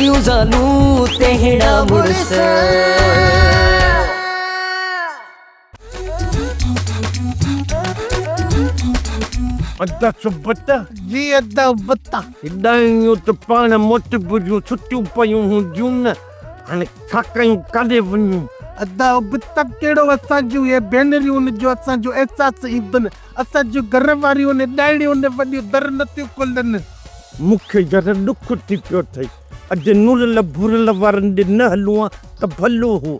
جهڙيون زالون تهڙا مڙس. ادا سبت. جي ادا ابتا. هيڏانهن ته پاڻ موتب جون ڇٽيون پيون هونديون نه، هاڻي ڇا ڪيون ڪاڏي وڃون؟ ادا ابتا ڪهڙو اسان جون اهي ڀينريون جو اسان جو احساس ايندن، اسان جون گهر واريون ڏائڻيون وڏيون در نٿيون کولن. مون کي يار ڏک ٿي پيو اٿئي. اڄ نورل ڀورل وارن ڏي نه هلون ها ته ڀلو هو.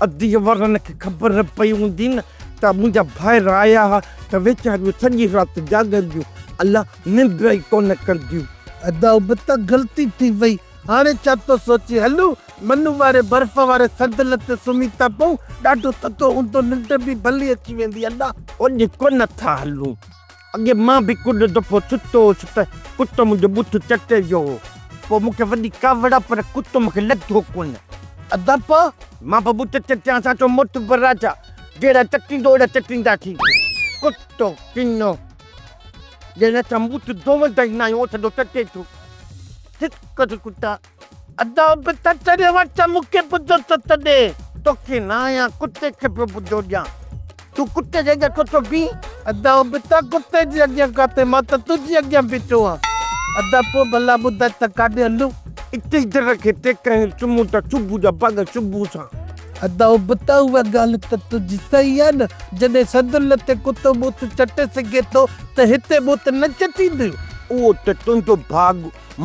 اديء وارن کي خبر پئي هوندي نه ته منهنجا ڀائر آيا ها ته ويچاريون سڄي رات جاڳنديون. الا ننڊ ئي ڪونه ڪنديون. ادا ابتا غلطي ٿي وئي. هاڻي ڇا ٿو سوچين؟ هلون منو واري برف واري صندل تي سمهي ٿا پئون. ڏاڍو ٿڌو هوندو ننڊ به ڀلي اچي ويندي. الا. اوڏي ڪونه ٿا هلون. اڳي مان به ڪجهه دفعو ستو هوس ته ڪتو منهنجو ٻوٿ چٽي ويو هو. پوء مون کي وڏي ڪاوڙ آ پر ڪتو مون کي لڌو ڪونه. ادا پوء؟ مان به ٻوٿ چٽيان سان چيو معتبر راجا جهڙا چٽيندو اوڙا چٽينداسين. ڪتو ڪنو ڄڻ اسان ٻوٿ ڌوئندا ئي ناهيون اوڇندو چٽي ٿو. ٿڪ ڪتا. ادا به ته چريو وٽ مون کي ٻڌو ٿو ته ڏي. توکي نه آهيان ڪتي کي پيو ٻڌو ڏيان. تون ڪتي جي اڳيان ڇو ٿو بيهين؟ ادا به ته ڪتي جي اڳيان ڪاٿي مان ته تنهنجي اڳيان بيٺو آهيان. ادا پوء ڀلا ٻڌاء ته ڪاڏي هلون؟ اتي ئي در کي ٽيڪ هڻي سمهون ٿا صبح جا ڀاڳ صبح سان. ادا به ته اها ڳالهه ته تنهنجي صحيح آهي نه جڏهن صدل تي ڪتو ٻوٿ چٽي سگهي ٿو ته هتي ٻوٿ نه چٽيندو. اهو ته تنهنجو ڀاڳ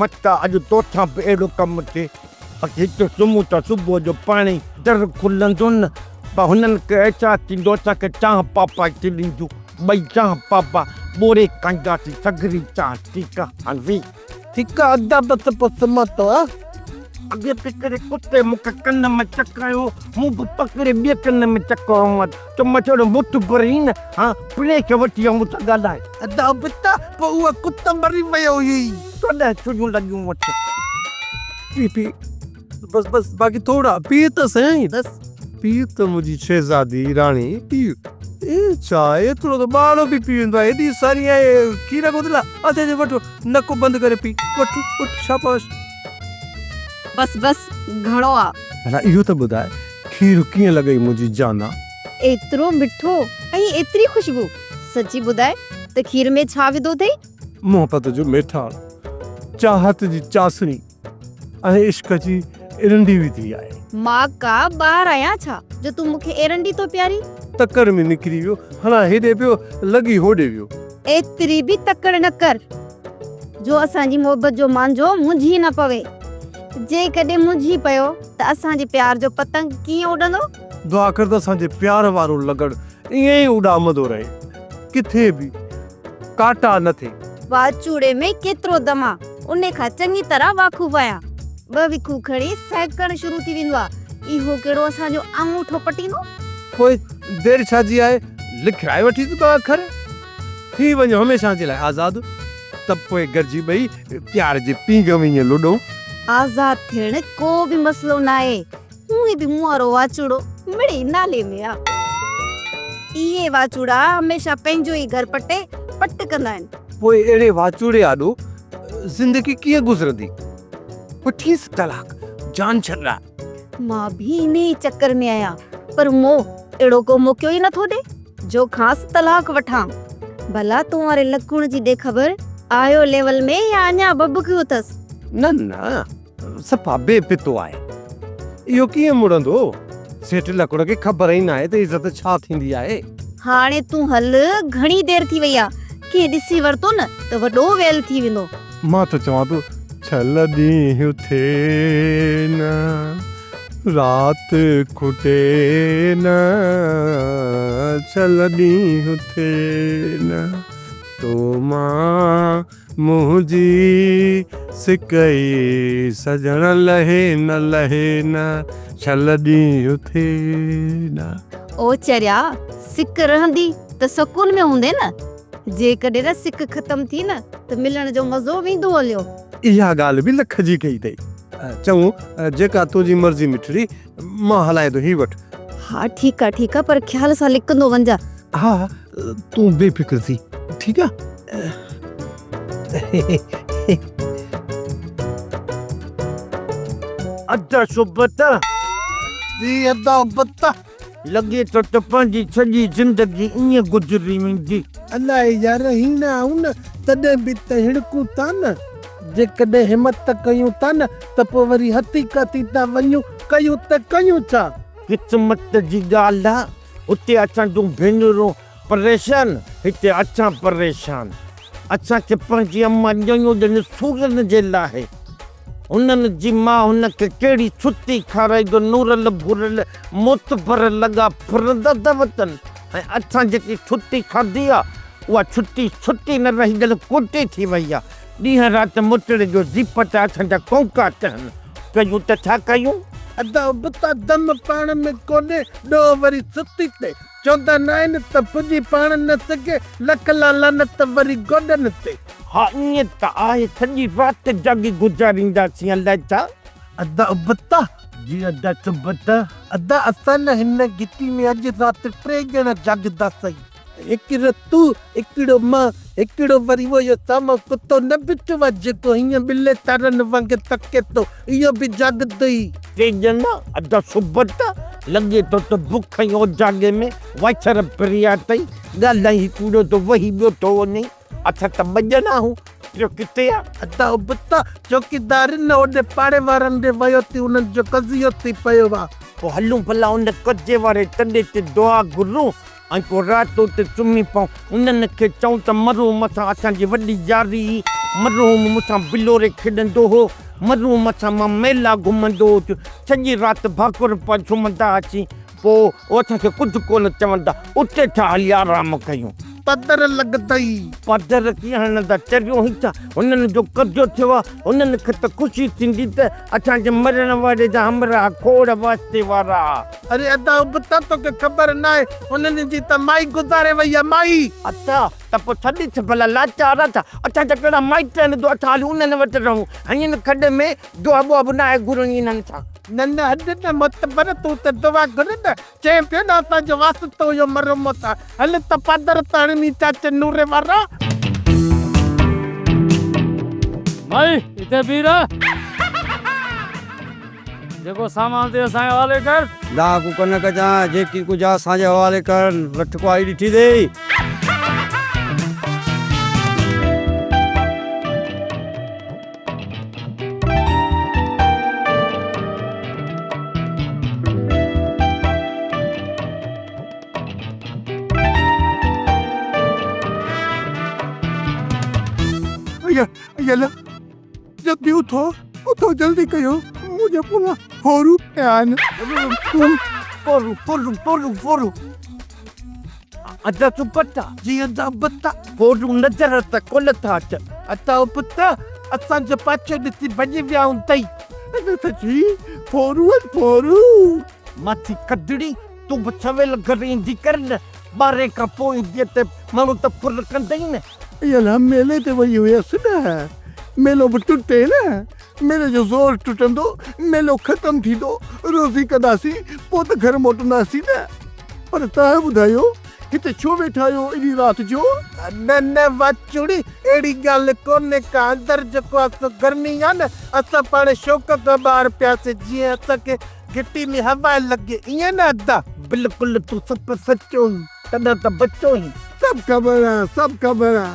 متان اڄ توسان به اهڙو ڪم ٿئي. باقي هت سمهون ٿا صبح جو پاڻهي در کلندو نه پر هنن کي احساس ٿيندو اسان کي چانهه پاپا ٿي ڏينديون. ٻئي چانهه پاپا ٻوڙي کائينداسين سگهري چانهه ٺيڪ آ هاڻ ويهه. ٺيڪ آ ادا بس پوء سمهان ٿو ها. اڳي پڪڙي ڪتي مون کي ڪن ۾ چڪايو مون به پڪڙي ٻئي ڪن ۾ چڪايومانس چيومانس اهڙو مٺ ڀرين نه ها پرينء کي وٺي آ مون سان ڳالهاء. ادا ابتا پوء اهو ڪتو مري ويو هئي. ڪڏهن ڇريون لڳيون وٺ. پي پي بس بس باقي ٿورا پي ته سهي بس پي ته منهنجي شهزادي راڻي پي. اي ڇا ايترو ته ٻارڙو به پي ويندو آهي ايڏي ساري آهي کير گودلا اچ اچ وٺ نڪ بند ڪري پي وٺ وٺ شاباش. بس بس گهڻو آ. ڀلا اهو ته ٻڌاء کير ڪيئن لڳئي منهنجي جانا. ايترو مٺو ۽ ايتري خوشبو سچي ٻڌاء ته کير ۾ ڇا وڌو اٿئي؟ محبت جو ميٺاڻ، چاهت جي چاسڻي ۽ عشق جي ارنڊي وڌي آهي. مان ڪا ٻار آهيان ڇا جو تون مون کي ارنڊي ٿو پيارين؟ تڪڙ ۾ نڪري ويو، هڻان هيڏي پيو لڳي هوڏي ويو. ايتري به تڪڙ نه ڪر جو اسان جي محبت جو مانجهو منجهي نه پوي. جيڪڏهن منجهي پيو ته اسان جي پيار جو پتنگ ڪيئن اڏندو؟ دعا ڪر ته اسان جي پيار وارو لڳڙ ائين ئي اڏامندو رهي، ڪٿي به ڪاٽا نه ٿئي. واچوڙي ۾ ڪيترو دم آ، انهي کان چڱي طرح واقف آهيان. ٻه وکون کڻي سهڪڻ شروع ٿي ويندو آ. اهو ڪهڙو اسان جو آڱوٺو پٽيندو؟ پوء دير ڇا جي آهي، لکرائي وٺيس ٻه اکر. ٿي وڃ هميشه جي لاء آزاد، ته پوء گڏجي ٻئي پيار جي پينگهه ۾ ائين لڏون. آزاد ٿيڻ ڪو به مسئلو ناهي. هونئن به مون وارو واچوڙو مڙئي نالي ۾ آ. اهي واچوڙا هميشه پنهنجو ئي گهر پٽي پٽ ڪندا آهن. پوء اهڙي واچوڙي آڏو زندگي ڪيئن گذرندي؟ وٺيس طلاق، جان ڇڏراء. مان به انهي ئي چڪر ۾ آهيان، پر مون اهڙو ڪو موقعو ئي نٿو ڏي جو کانئس طلاق وٺان. ڀلا تون واري لڪڻ جي ڏي خبر، آيو ليول ۾ يا اڃا ببڪيو اٿس؟ نه نه، صفا بي پتو آهي. اهو ڪيئن مڙندو؟ سيٺ لڪڙ کي خبر ئي ناهي ته عزت ڇا ٿيندي آهي. هاڻي تون هل، گهڻي دير ٿي وئي آ. ڪنهن ڏسي ورتو نه ته وڏو ويل ٿي ويندو. مان ته چوان ٿو ڇل ڏينهن ٿئي نه، رات کٽي نه، ڇل ڏينهن ٿئي نه، تو مان منهنجي سڪ ئي سڄڻ لهي نه لهي نه، ڇل ڏينهن ٿئي نه. او چريا، سڪ رهندي ته سڪون ۾ هوندين نه، جيڪڏهن نه سڪ ختم ٿي نه ته ملڻ جو مزو ويندو هليو. اها ڳالهه به لک جي ڪئي اٿئي. چڱو، جيڪا تنهنجي مرضي مٺڙي، مان هلائين ٿو، هي وٺ. ها ٺيڪ آ ٺيڪ آ، پر خيال سان لڪندو وڃجان. ها تون بي فڪر ٿي، ٺيڪ آ. ادا صحبت. جي ادا ابتا. لڳي ٿو ته پنهنجي سڄي زندگي ائين گذري ويندي. الائي يار هيڻا آهيون نه تڏهن به ته هڙڪون ٿا نه. جيڪڏهن همت ڪيون ٿا نه ته پوء وري حقيقت ٿي ٿا وڃون، ڪيون ته ڪيون ڇا؟ قسمت جي ڳالهه آ، اتي اسان جون ڀينرون پريشان، هتي اسان پريشان. اسان کي پنهنجي امان ڄڻيو ڄڻ سورن جي لاء. هنن جي ماء هن کي ڪهڙي ڇٽي کارائي جو نورل ڀورل معتبر لڳا ڦرندا ٿا وتن ۽ اسان جيڪي ڇٽي کاڌي آ اها ڇٽي ڇٽي نه رهي ڄڻ ڪوٽي ٿي وئي آ. ڏينهن رات موچڙي جو زيپٽ اسان جا ڪونڪا ٽهن. ڪيون ته ڇا ڪيون؟ ادا ابتا دم پاڻ ۾ ڪونهي، ڏوهه وري ستي تي. چوندا ناهن ته پڄي پاڻ نه سگهي، لک لا لعنت وري گوڏن تي. ها ائين ته آهي، سڄي رات جاڳي گذارينداسين الائي ڇا؟ ادا ابتا. جي ادا سبتا. ادا اسان نه هن گهٽي ۾ اڄ رات ٽي ڄڻا جاڳنداسين. هڪڙو تون، هڪڙو مان، هڪڙو وري اهو سامهون ڪتو نه بيٺو آهي جيڪو هيئن ٻلي تارن وانگر تڪي ٿو، اهو به جاڳندو ئي. ٽي ڄڻا، ادا سبتا. لڳي ٿو ته بک ۽ اوجاڳي ۾ وائڇر ڦريا اٿئي. ڳالهائي هڪڙو ٿو وهي ٻيو ٿو وڃئي. اسان ته ٻه ڄڻا آهيون، ٽيون ڪٿي آ؟ ادا ابتا، چوڪيدار نه اوڏي پاڙي وارن ڏي ويو ٿي، انهن جو قضيو ٿي پيو آ. پوء هلون ڀلا ان قضيي واري تڏي تي دعا گهرون ۽ پوء رات اتي سمهي پئون. انهن کي چئون ته مرحوم سان اسان جي وڏي ياري هئي. مرحوم مون سان بلوري کيڏندو هو. مرحوم سان مان ميلا گهمندو هوس. سڄي رات ڀاڪر پائي سمهندا هئاسين. پوء هو اسان کي ڪجهه ڪونه چوندا. اتي ٿا هلي آرام ڪيون. پڌر لڳندئي. پڌر ڪيئن هڻندا؟ چريو هين ڇا؟ هنن جو قبضو ٿيو آ. هنن کي ته خوشي ٿيندي ته اسان جي مرڻ واري جا همراهه کوڙ واسطي وارا. اري ادا ابتا توکي خبر ناهي هنن جي ته مائي گذاري وئي آ مائي. ادا ته پوء ڇڏيس ڀلا لاچار آ ڇا؟ اسان جا ڪهڙا مائٽ آهن جو اسان هلي انهن وٽ رهون. هنين کڏ ۾ دعا ٻعا به ناهي گهرڻي انهن سان. نه نه هڏ نه معتبر تون ته دعا گهر نه. چئين پيو نه اسان جو واسطو هيو مرحوم سان. هل ته پادر ته هڻني چاچي نوري وارا. مائي اتي بيهه رهه. جيڪو سامان اٿئي اسان جي حوالي ڪر. دانهن ڪوڪ نه ڪجانء، جيڪي ڪجهه آ اسان جي حوالي ڪر. لٺ ڪهاڙي ڏٺي اٿئي؟ يلا جلدي اٿو اٿو جلدي ڪيو منهنجي پويان ڦورو پيا آهن. ڦورو ڦورو ڦورو ڦورو ادا تون پتا. جي ادا پتا. ڦورو نظر ته ڪونه ٿا اچن. ادا پتا اسان جو پاڇو ڏسي ڀڄي ويا هوندئي. ادا سچي ڦورو آهن ڦورو. ماٿي کدڙي تون به سويل گهر ايندي ڪر نه. ٻارهين کان پوء ايندينء ته ماڻهو ته ڦر ڪندئي نه. يلا ميلي تي وئي هيس نه. ميلو به ٽٽي نه. ميلي جو زور ٽٽندو، ميلو ختم ٿيندو، روزي ڪنداسين، پوء ته گهر موٽنداسين نه. پر توهان ٻڌايو، هتي ڇو ويٺا آهيو ايڏي رات جو؟ نه نه واچوڙي، اهڙي ڳالهه ڪونهي ڪا، اندر جيڪو آ سو گرمي آ نه، اسان پاڻ شوق کان ٻاهر پياسين، جيئن اسان کي گهٽي ۾ هوا لڳي، ائين نه ادا؟ بلڪل تون سپ سچو هين، تڏهن ته بچو هين. سڀ خبر آ، سڀ خبر آ،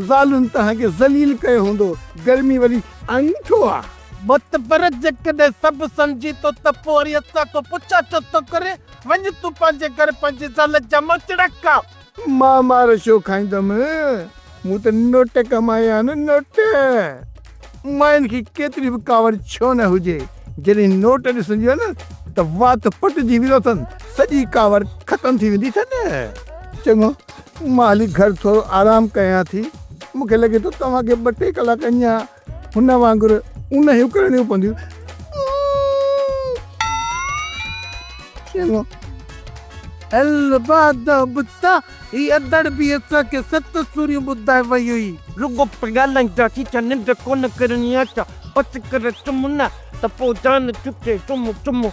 زالن توهان کي ذليل ڪيو هوندو، گرمي وري انگوٺو آ. معتبر جيڪڏهن سڀ سمجهين ٿو ته پوء وري اسان کان پڇا ڇو ٿو ڪرين؟ وڃ تون پنهنجي گهر پنهنجي زال جا موچڙا کاء. مان مار ڇو کائيندم، مون ته نوٽ ڪمايا آهن نوٽ. ماين کي ڪيتري به ڪاوڙ ڇو نه هجي، جڏهن نوٽ ڏسنديون آهن ته وات پٽجي ويندو اٿن، سڄي ڪاوڙ ختم ٿي ويندي اٿن. چڱو، مان هلي گهر ٿورو آرام ڪيان ٿي. مون کي لڳي ٿو توهان کي ٻه ٽي ڪلاڪ اڃا هن وانگر اونهيون ڪرڻيون پونديون. چڱو. هل بادا بتا، هي اڌڙ به اسان کي ست سوريون ٻڌائي وئي هئي. رڳو پئي ڳالهائينداسين ڇا ننڊ ڪونه ڪرڻي آ ڇا؟ بس ڪر سمهه نه ته پوء جان ڇٽي سمهه سمهه.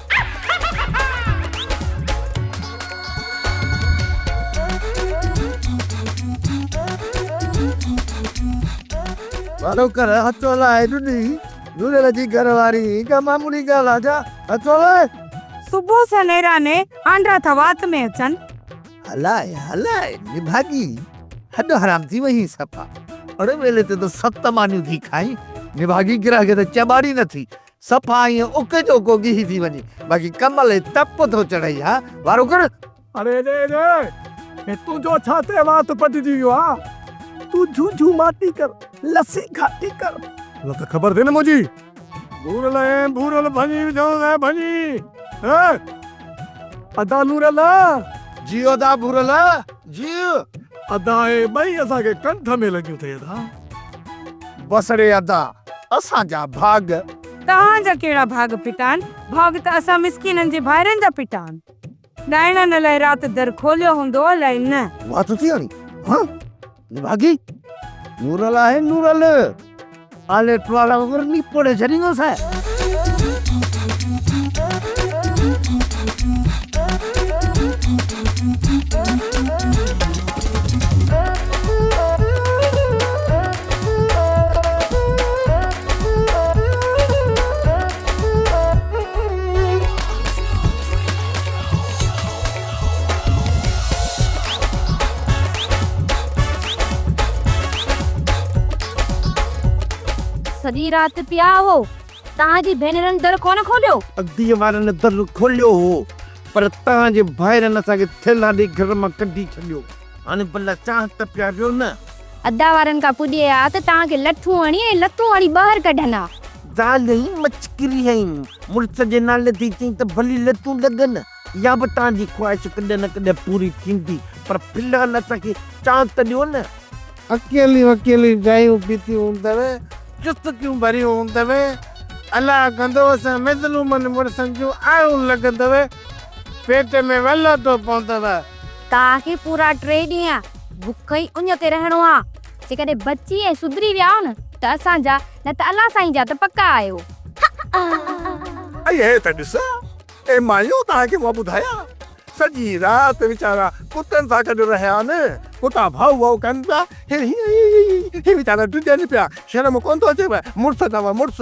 وارو ڪر هٿ هلائي ڏني. نورل جي گهر واري هي ڪا معمولي ڳالهه آ ڇا؟ اچو وي. صبح سان نيراني آنڊا ٿا وات ۾ اچن. هلاء هلاء نڀاڳي، هڏ حرام ٿي وئين صفا. اڙي ويلي تي ته ست مانيون ٿي کائين، نڀاڳي گرهه کي ته چٻاڙي نه ٿي، صفا ائين اڪ جو اڪو گيهه ٿي وڃي، باقي ڪمل هي تپ ٿو چڙهئي ها، وارو ڪر. اڙي ڙي ڙي، هي تنهنجو ڇا تي وات پٽجي ويو آ، تون جهونجهون ماٽي ڪر، لسي گهاٽي ڪر. نه ته خبر ٿئي نه منهنجي. ڀورل ۽ ڀورل ڀڃي وجهونس ڀڃي. ادا نورل. جيء ادا ڀورل، جيء. ادا اهي ٻئي اسان کي ڪنٺ ۾ لڳيون اٿئي ادا. بس ڙي ادا، اسان جا ڀاڳ. توهان جا ڪهڙا ڀاڳ ڦٽا آهن، ڀاڳ ته اسان مسڪينن جي ڀائرن جا ڦٽا آهن. ڏائڻن الائي رات در کوليو هوندو الائي نه. وات ٿي هڻي ها نڀاڳي. نورل آهي نورل. آلي ٽوالا وانگر نپوڙي ڇڏيندوسانء. سڄي رات پيا هئو، توهان جي ڀينرن در ڪونه کوليو؟ اديء وارن در کوليو هو، پر توهان جي ڀائرن اسان کي ٿيلها ڏيئي گهر مان ڪڍي ڇڏيو. هاڻي ڀلا چانهه ته پياريو نه. ادا وارن کان پڄي ها ته توهان کي لٺون هڻي ۽ لتون هڻي ٻاهر ڪڍن ها. زال ئي مڇڪري هئين. مڙس جي نالي تي چئين ته ڀلي لتون لڳن. اها به توهان جي خواهش ڪڏهن نه ڪڏهن پوري ٿيندي. پر في الحال اسان کي چانهه ته ڏيو نه. اڪيليون اڪيليون چانهيون پيتيون هوندو، چسڪيون ڀريون هوندو. الله ڪندو اسان مظلومن مڙسن جون آهون لڳندو. پيٽ ۾ ولو ٿو پوندو. توهان کي پورا ٽي ڏينهن بک ۽ اڃ تي رهڻو آ. جيڪڏهن بچي ۽ سڌري ويا آهيو نه ته اسان جا، نه ته الله سائين جا ته پڪا آهيو. ائي هي ته ڏس، اي مايون توهان کي مان ٻڌايان، سڄي رات ويچارا ڪتن سان گڏ رهيا آهن، ڪتا ڀؤ ڀؤ ڪن پيا، هي هي هي هي ويچارا ڊڄن پيا، شرم ڪونه ٿو اچيو، مڙس اٿو مڙس،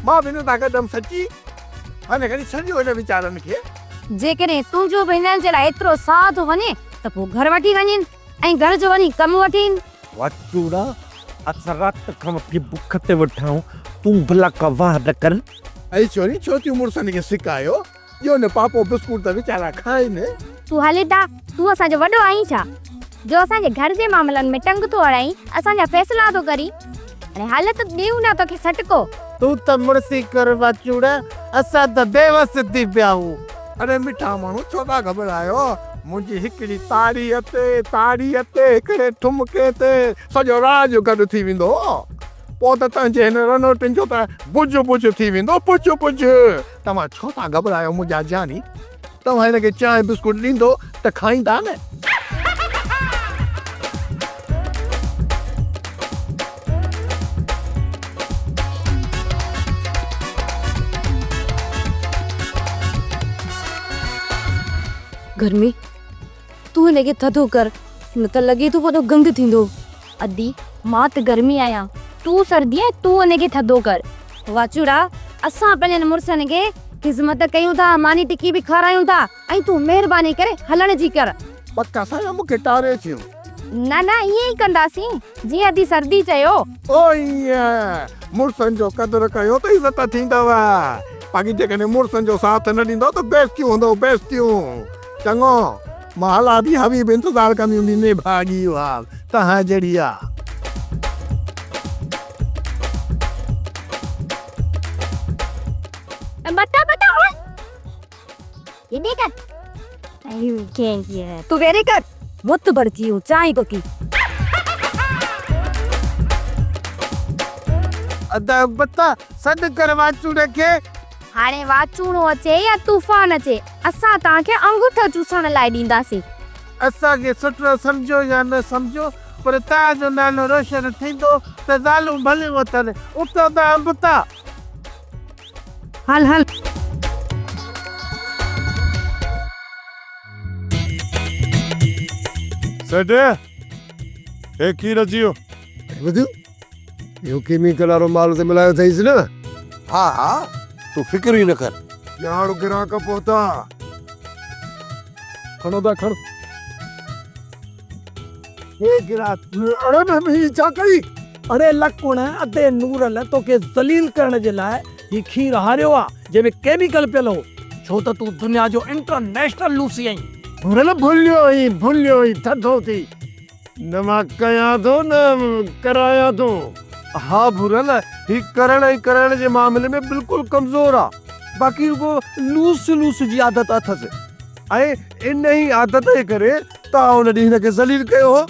مان به هنن سان گڏ هيم سچي، هاڻي کڻي ڇڏيو هن ويچارن کي. جيڪڏهن تنهنجو به هنن جي لاء ايترو ساهه ٿو وڃي ته پوء گهر وٺي وڃين ۽ گهر جو وڃي ڪم وٺين. واچوڙا، اسان رات کان وٺي بک تي ويٺا آهيون، تون ڀلا ڪا واهه نه ڪر. اي ڇوري، ڇو ٿيون مڙسن کي سڪايو؟ ڏيو نه پاپو بسڪوٽ ته ويچارا کائين. تون هل هتان، تون اسان جو وڏو آهين ڇا، جو اسان جي گهر جي معاملن ۾ ٽنگ ٿو اڙائين، اسان جا فيصلا ٿو ڪرين. هاڻي هل ته ڏيون نه توکي سٽڪو. تون ته مڙسي ڪر واچوڙا، اسان ته بيوس ٿي پيا آهيون. اڙي مٺا ماڻهو ڇو ٿا گهٻرايو، منهنجي هڪڙي تاڙيء تي، تاڙيء تي، هڪڙي ٺمڪي تي سڄو راڄ گڏ ٿي ويندو. پوء ته تنهنجي هن رنوٽين جو ته بجهه بجهه ٿي ويندو، بجهه بجهه. توهان ڇو ٿا گهٻرايو منهنجا جاني، توهان هن کي چانهه بسڪوٽ ڏيندو ته کائيندا نه. گرمي، تون هن کي ٿڌو ڪر، نه ته لڳي ٿو وڏو گند ٿيندو. ادي، مان ته گرمي آهيان، تون سردي آهين، تون هن کي ٿڌو ڪر. واچوڙا، اسان پنهنجن مڙسن کي خذمت ڪيون ٿا، ماني ٽڪي به کارايون ٿا ۽ تون مهرباني ڪري هلڻ جي ڪر. پڪ سائين مون کي ٽاري ٿيون. نه نه ائين ئي ڪنداسين، جيئن ادي سردي چيو. او ائين، مڙسن جو قدر ڪيو ته عزت ٿيندؤ، باقي جيڪڏهن مڙسن جو ساٿ نه ڏيندؤ ته بيستيون هوندؤ بيستيون. چڱو، مان هلان ٿي، حبيب انتظار ڪندي هوندي، نڀاڳي اها تنهن جهڙي آ. بتا بتا هل. هيڏي ڪر. تون ويري ڪر. مت ڀڙڪي هون چانهه پڪي. ادا بتا سڏ ڪر واچوڙي کي. هاڻي واچوڙو اچي يا طوفان اچي اسان توهان کي انگوٺو چوسڻ لاء ڏينداسين. اسان کي سٺو سمجهو يا نه سمجهو پر توهان جو نالو روشن ٿيندو ته زالون ڀليون اٿن. اٿو ادا بتا. هل هل. سيٺ، هي کير اچي ويو. ٻڌ، اهو ڪيميڪل وارو مال ته ملايو اٿئيس نه؟ ها ها، تون فڪر ئي نه ڪر. ڄاڻ گراهڪ پهتا. کڻو ٿا کڻ. هي گراهڪ، اڙي هي ڇا ڪئي؟ اڙي لڪڻ، ادي نورل توکي ذليل ڪرڻ جي لاء هي کير هاريو آ، جنهن ۾ ڪيميڪل پيل هو، ڇو ته تون دنيا جو انٽرنيشنل لوسي آهين. نورل، ڀليو آهين، ڀليو آهين، ٿڌو ٿي. نه مان ڪيان ٿو نه ڪرايان ٿو. ها ڀورل، هي ڪرڻ ۽ ڪرائڻ جي معاملي ۾ بلڪل ڪمزور آ. باقي رڳو لوس لوس جي عادت اٿس ۽ انهي عادت جي ڪري توهان ان ڏينهن هن کي ذليل ڪيو هو.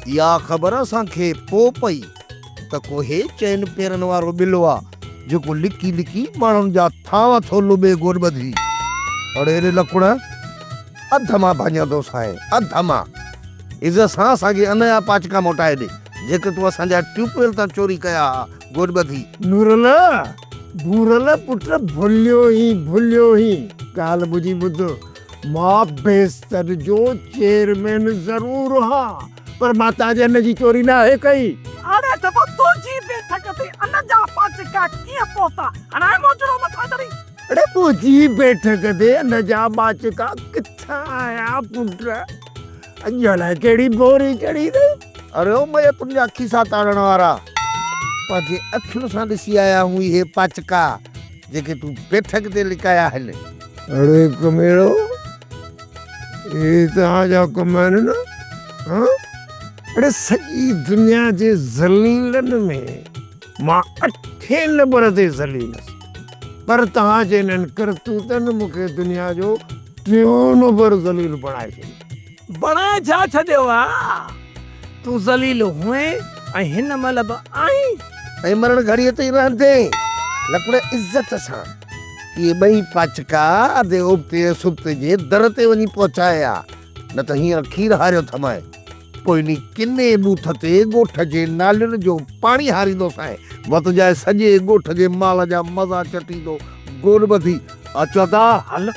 اها خبر اسان کي پوء پئي ته ڪو هي چئن پيرن وارو ٻلو آ جيڪو لڪي لڪي ماڻهن جا ٿانء ٿو لٻي گوڏ ٻڌي. اڙي ري لڪڙ، اڌ مان ڀڃندوسانء، اڌ مان. عزت سان اسان کي ان جا پاچڪا موٽائي ڏي، جيڪي تون اسان جا ٽيوب ويل تان چوري ڪيا ها، گوڏ ٻڌي. نورل، ڀورل پٽ ڀليو هين، ڀليو هين، ڳالهه منهنجي ٻڌ، مان بيستر جو چيئرمين ضرور هان، پر مان تان جي ان جي چوري ناهي ڪئي. اڙي ته پوء تنهنجي بيٺڪ تي ان جا پاچڪا ڪيئن پهتا؟ هڻائي موچڙو مٿان چڙهي. اڙي منهنجي بيٺڪ تي ان جا ٻاچڪا ڪٿان آيا پٽ؟ اڄ الائي ڪهڙي بوري چڙهي اٿئي. اڙي او مئي تنهنجا کيسا تاڙڻ وارا، پنهنجي اکين سان ڏسي آيا آهيون اهي پاچڪا جيڪي تون بيٺڪ تي لڪايا آهن. اڙي ڪميڙو، اهي توهان جا ڪم آهن نه؟ هان؟ اڙي سڄي دنيا جي ذليلن ۾ مان اٺين نمبر تي ذليل هيس، پر توهان جي انهن ڪرتوتن مون کي دنيا جو ٽيون نمبر ذليل بڻائي ڇڏيو. بڻائي ڇا ڇڏيو آ؟ تون ذليل هئين ۽ هن مهل به آهين. ۽ مرڻ گهڙيء تائين رهندين. لڪڙي عزت سان اهي ٻئي پاچڪا ادي ابتي ۽ سبتي جي در تي وڃي پهچائي ها، نه ته هينئر کير هاريو ٿمانء. پوء انهي ڪني ٻوٿ تي ڳوٺ جي نالين جو پاڻي هاريندوسانء. وت جاء سڄي ڳوٺ جي مال جا مزا چٽيندو گوڏ ٻڌي اچ ادا هل.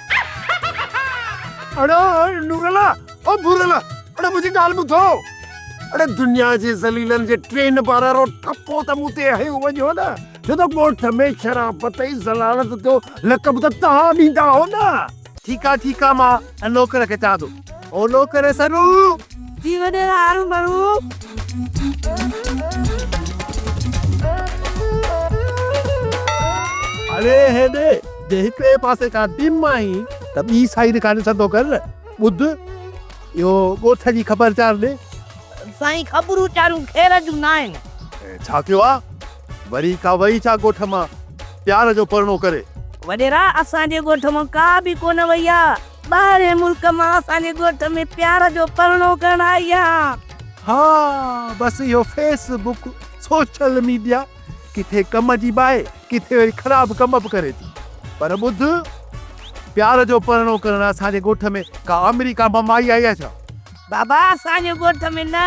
اڙي نورلا او ڀورلا اڙي منهنجي ڳالهه ٻڌو. اڙي دنيا جي ذليلن جي ٽين بارارو ٺپو ته مون تي هنيو وڃو نه، ڇو ته ڳوٺ ۾ شرافت ۽ ذلالت جو لقب ته توهان ڏيندا هو نه. ٺيڪ آ ٺيڪ آ مان نوڪر کي چوان ٿو. او نوڪر سرو. جي وڏيرا هارون ڀرون. اڙي هيڏي جي هڪڙي پاسي کان ڊم آهين ته ٻي سائيڊ کان ڏسندو ڪر نه. ٻڌ اهو ڳوٺ جي خبر چار ڏي. سائين خبرون چارون خير جون ناهن. ڇا ٿيو آ؟ وري ڪا وئي ڇا ڳوٺ مان پيار جو پرڻو ڪري. وڏيرا اسان جي ڳوٺ مان ڪا به ڪونه وئي آ. ٻاهرين ملڪ مان اسان جي ڳوٺ ۾ پيار جو پرڻو ڪرڻ آئي آ. ها بس اهو فيس بڪ سوشل ميڊيا ڪٿي ڪم جي به آهي ڪٿي وري خراب ڪم به ڪري ٿي. پر ٻڌ پيار جو پرڻو ڪرڻ اسان جي ڳوٺ ۾ ڪا آمريڪا مان مائي آئي آهي ڇا؟ بابا اسان جي ڳوٺ ۾ نه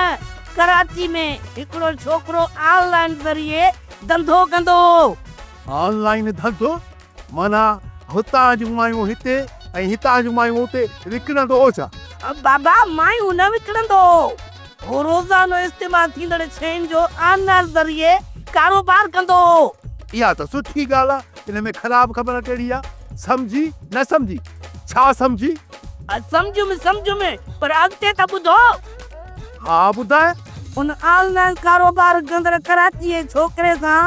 ڪراچي ۾ هڪڙو ڇوڪرو آن لائين ذريعي ڌنڌو ڪندو هو. آن لائين ڌنڌو معنيٰ هتان جون مايون هتي ۽ هتان جون مايون اتي وڪڻندو هو ڇا؟ بابا مايون نه وڪڻندو هو. هو روزانو استعمال ٿيندڙ شين جو آن لائين ذريعي ڪاروبار ڪندو هو. اها ته سٺي ڳالهه آ ان ۾ خراب خبر ڪهڙي آ؟ سمجهي نه سمجهي ڇا سمجهي؟ سمجهيم سمجهيم پر اڳتي ته ٻڌو. ها ٻڌاء. ان آن لائين ڪاروبار ڪندڙ ڪراچي جي ڇوڪري سان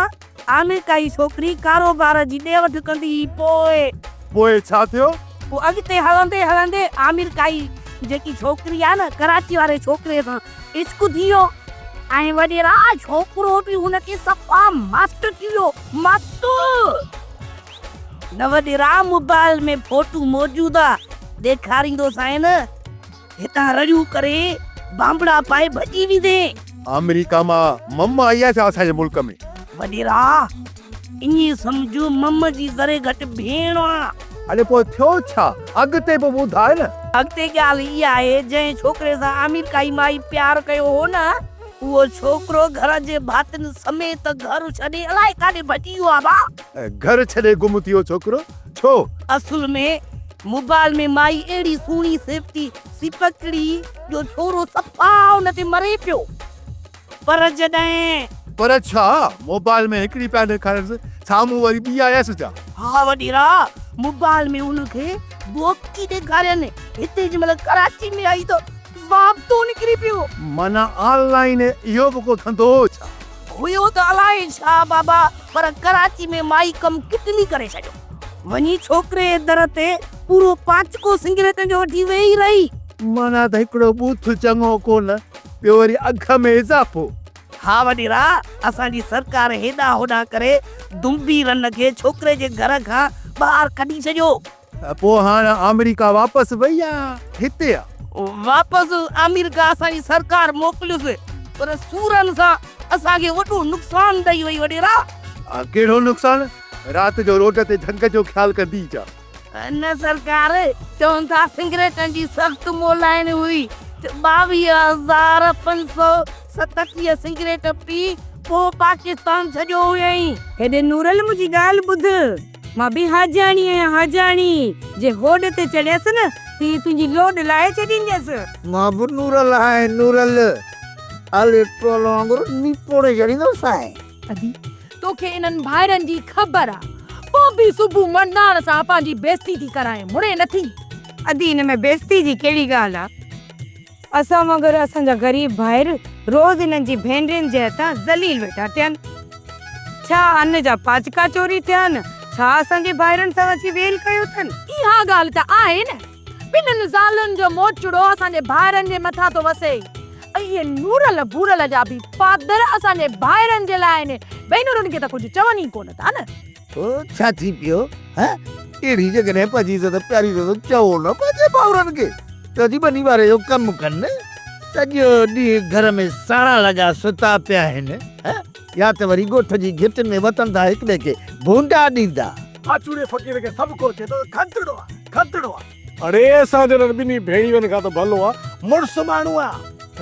آمريڪائي ڇوڪري ڪاروبار جي ڏي وٺ ڪندي هئي پوء. پوء ڇا ٿيو؟ پوء اڳتي هلندي هلندي آمريڪائي جيڪي ڇوڪري آهي نه ڪراچي واري ڇوڪري سان عشق ٿي ويو ۽ وڏيرا ڇوڪرو به هن کي صفا مست ٿي ويو مست. نه وڏيرا موبائل ۾ فوٽو موجود آ ڏيکاريندوسانء نه هتان رڙيون ڪري بانبڙا پائي ڀڄي ويندين. آمريڪا مان مم آئي آ ڇا اسان جي ملڪ ۾. وڏيرا ائين سمجهه مم جي ذري گهٽ ڀيڻ آ. اڙي پوء ٿيو ڇا اڳتي به ٻڌاء نه. اڳتي ڳالهه اها آهي جنهن ڇوڪري سان آمريڪائي مائي پيار ڪيو هو نه اهو ڇوڪرو گهر جي ڀاتين سميت گهر ڇڏي الائي ڪاڏي ڀڄي ويو آ ڀا. گهر ڇڏي گم ٿي ويو ڇوڪرو ڇو؟ اصل ۾ موبائل ۾ مائي اهڙي سهڻي سيفتي سيپڪڙي جو ڇورو صفا ان تي مري پيو پر جڏهن. پر ڇا موبائل ۾ هڪڙي پيا ڏيکارينس، سامهون وري ٻي آيس ڇا؟ ها وڏيرا، موبائل ۾ ان کي بوڪي ڏيکارين، هتي جنهن مهل ڪراچي ۾ آئي ته بابتو نڪري پيو. معنيٰ آن لائين اهو به ڪو ڌنڌو هو ڇا؟ هيو ته الائي ڇا بابا، پر ڪراچي ۾ مائي ڪم ڪٽلي ڪري ڇڏيو. وڃي ڇوڪري جي در تي پورو پاچڪو سنگريٽن جو وٺي ويهي رهي. معنيٰ ته هڪڙو ٻوٿ چڱو ڪونه، ٻيو وري اگهه ۾ اضافو. ها وڏيرا، اسان جي سرڪار هيڏانهن هوڏانهن ڪري دنبي رن کي ڇوڪري جي گهر کان ٻاهر ڪڍي ڇڏيو. ته پوء هاڻ آمريڪا واپس وئي يا هتي آ؟ واپس آمريڪا اسان جي سرڪار موڪليس، پر سورن سان اسان کي وڏو نقصان ڏئي وئي وڏيرا. ڪهڙو نقصان؟ رات جو روڊ تي جهنگ جو خيال ڪندي ڇا؟ نه سرڪار، چون ٿا سنگريٽن جي سخت مولائڻ هئي ته 22537 سنگريٽ پي پوء پاڪستان ڇڏيو هيائين. هيڏي نورل منهنجي ڳالهه ٻڌ، مان به حاجاڻي آهيان حاجاڻي، جي هوڏ تي چڙهيس نه ته هي تنهنجي لوڏ لاهي ڇڏينديس. مان به نورل آهيان نورل، اليڪٽرول وانگر نپوڙي ڇڏيندوسانء. ادي توکي انهن ڀائرن جي خبر آ، پوء به صبح مردان سان پنهنجي بيستي ٿي ڪرائين، مڙين نٿي. ادي ان ۾ بيستي جي ڪهڙي ڳالهه آ، اسان وانگر اسان جا غريب ڀائر روز انهن جي ڀينرين جي هٿان ذليل ويٺا ٿين. ڇا ان جا پاچڪا چوري ٿيا آهن، ڇا اسان جي ڀائرن سان اچي ويل ڪيو اٿن. اها ڳالهه ته آهي نه، ٻنهن زالن جو موچڙو اسان جي ڀائرن جي مٿان ٿو وسي ۽ اهي نورل ڀورل جا به پادر اسان جي ڀائرن جي لاء آهن، ڀينرن کي ته ڪجهه چون ئي ڪونه ٿا نه. او ڇا ٿي پيو هه؟ اهڙي جيڪڏهن پنهنجي عزت پياري اٿو ته چئو نه پنهنجي ڀائرن کي ته اچي ٻني واري جو ڪم ڪن. سڄو ڏينهن گهر ۾ ساڻا لڳا ستا پيا آهن هه؟ يا ته وري ڳوٺ جي گهٽين ۾ وتن ٿا هڪٻئي کي ڀونڊا ڏيندا. آچوڙي فقير کي سڀ ڪو چئي ٿو ته کنتڙو آ، کنتڙو آ. اڙي اسان جهڙن ٻنهي ڀيڻيون کان ته ڀلو آ، مڙس ماڻهو آ.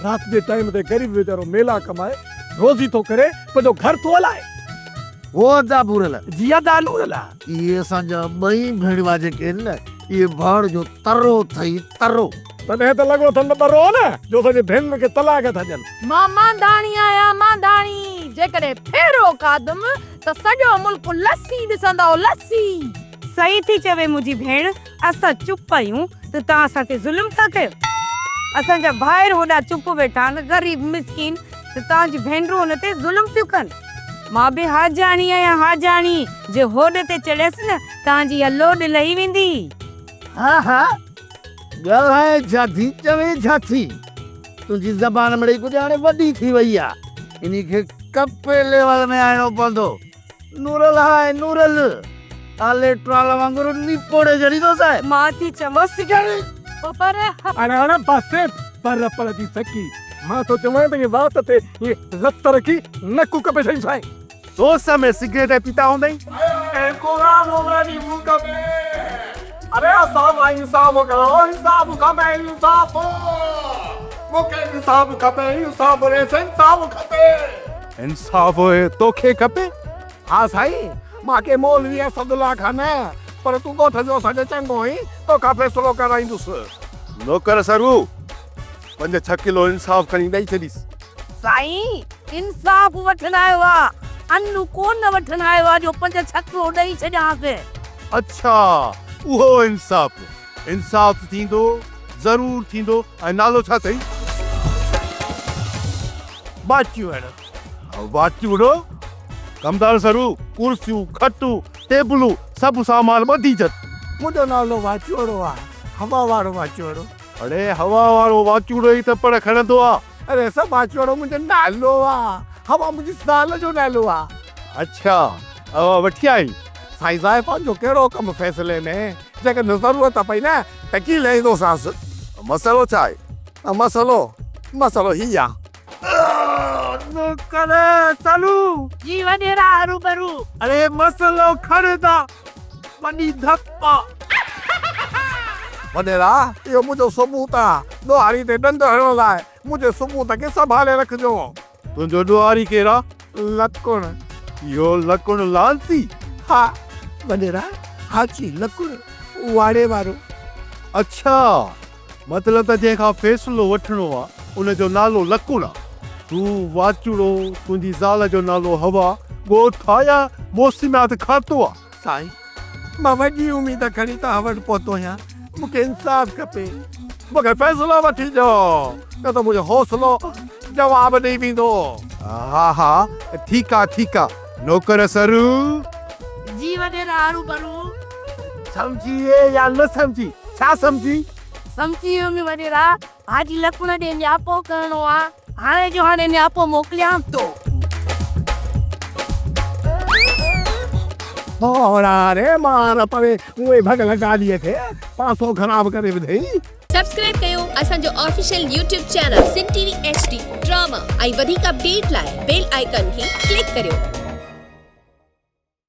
رات جي ٽائيم تي غريب ويچارو ميلا ڪمائي، روزي ٿو ڪري، پنهنجو گهر ٿو هلائي. هو ادا ڀورل. جي ادا نورل. اهي اسان جا ٻئي ڀيڻيوا جيڪي آهن نه، اهي ڀاڻ جو ترو اٿئي، ترو. تڏهن ته لڳو اٿن ته ٻرو نه، جو اسان جي ڀينرن کي طلاق ٿا ڏين. مان مانڌاڻي آهيان، مانڌاڻي. جيڪڏهن ڦيرو کاڌم ته سڄو ملڪ لسي ڏسندؤ، لسي. صحيح ٿي چوي منهنجي ڀيڻ، اسان چپ آهيون ته توهان اسان تي ظلم ٿا ڪيو. اسان جا ڀائر هوڏا چپ ويٺا آهن، غريب مسڪين، ته توهان جون ڀينرون هن تي ظلم ٿيون ڪن. مان به حاجاڻي آهيان، حاجاڻي. جي هوڏ تي چڙهيس نه، توهان جي اها لوڏ لهي ويندي. ها ها، ڳالهائي ڇا ٿي، چوين ڇا ٿي؟ تنهنجي زبان مڙئي ڪجهه هاڻي وڏي ٿي وئي آ. انهي کي ڪپي ليول ۾ آڻڻو پوندو. نورل هاء نورل، آلي ٽرال وانگر نپوڙي ڇڏيندوسانء. مان ٿي چوانس. پر. اڙي هاڻ بس پر پر جي سڪي. مان ٿو چوانء ته ائين وات تي ائين لت رکي نڪ ڪپي ڇڏيندوسانء. دوست ۾ سگريٽ پيتا هوندئي. ۽ قرآن واري ملڪ ۾. اري اسان سان انصاف ڪرو انصاف کپي انصاف مون کي انصاف کپي انصاف ري انصاف کپي. انصاف توکي کپي؟ ها سائين مان ڪي مولوي اسد الله کان نه پر تون ڳوٺ جو اسان جو چڱو آهين توکان فيصلو ڪرائيندس. نوڪر سرو پنج ڇهه ڪلو انصاف کڻي ڏئي ڇڏيس. سائين انصاف وٺڻ آيو آ، ان ڪو نه وٺڻ آيو آ جو پنج ڇهه ڪلو ڏئي ڇڏيانس. اڇا اهو انصاف. انصاف ٿيندو ضرور ٿيندو ۽ نالو ڇا اٿئي؟ باچوڙ. باچوڙو؟ ڪمدار سرو ڪرسيون، کٽون، ٽيبلون سڀ سامان ٻڌي ڇڏ. منهنجو نالو واچوڙو آ، هوا وارو واچوڙو. اڙي هوا وارو واچوڙو ئي ته پڙ کڻندو آ. اڙي سڀ واچوڙو منهنجو نالو آ، هوا منهنجي زال جو نالو آ. اڇا هوا وٺي آئين. سائين زائفان جو ڪهڙو ڪم فيصلي ۾، جيڪڏهن ضرورت پئي نه ته ڪي لهيندوسانس. مسئلو ڇا آهي؟ مسئلو، مسئلو هي آ. نوڪر سلو. جي وڏيرا هروڀرو. اڙي مسئلو کڻ ته وڏي ڌپ آ. وڏيرا اهو منهنجو ثبوت آ، ڏوهاري تي ڏنڊ هڻڻ لاء منهنجي ثبوت کي سنڀالي رکجو. تنهنجو ڏوهاري ڪير آ؟ لڪڻ. اهو لڪڻ لعنتي؟ ها وڏيرا، هاچي لڪڻ واڙي وارو. اڇا، مطلب ته جنهن کان فيصلو وٺڻو آ، ان جو نالو لڪڻ آ. تون واچوڙو، تنهنجي زال جو نالو حوا، ڳوٺ آ يا موسميات کاتو آ؟ سائين، مان وڏي اميد کڻي توهان وٽ پهتو آهيان، مون کي انصاف کپي. مون کي فيصلو وٺي ڏيو، نه ته منهنجو حوصلو جواب ڏئي ويندو. ها ها، ٺيڪ آ ٺيڪ آ، نوڪر سرو. جي وڏيرا هروڀرو. سمجهي يا نه سمجهي؟ ڇا سمجهي؟ سمجهي ويم وڏيرا، حاجي لکڻ ڏي نياپو ڪرڻو آ، هاڻي جو هاڻي نياپو موڪليان ٿو. ٿورا ري مار پوي اهي ڀڳل گاڏيء کي پاسو خراب ڪري وڌئي. سبسڪرائب ڪيو اسان جو official YouTube channel Sindh T V H D drama ۽ وڌيڪ اپڊيٽ لاء بيل آئيڪان کي ڪلڪ ڪريو.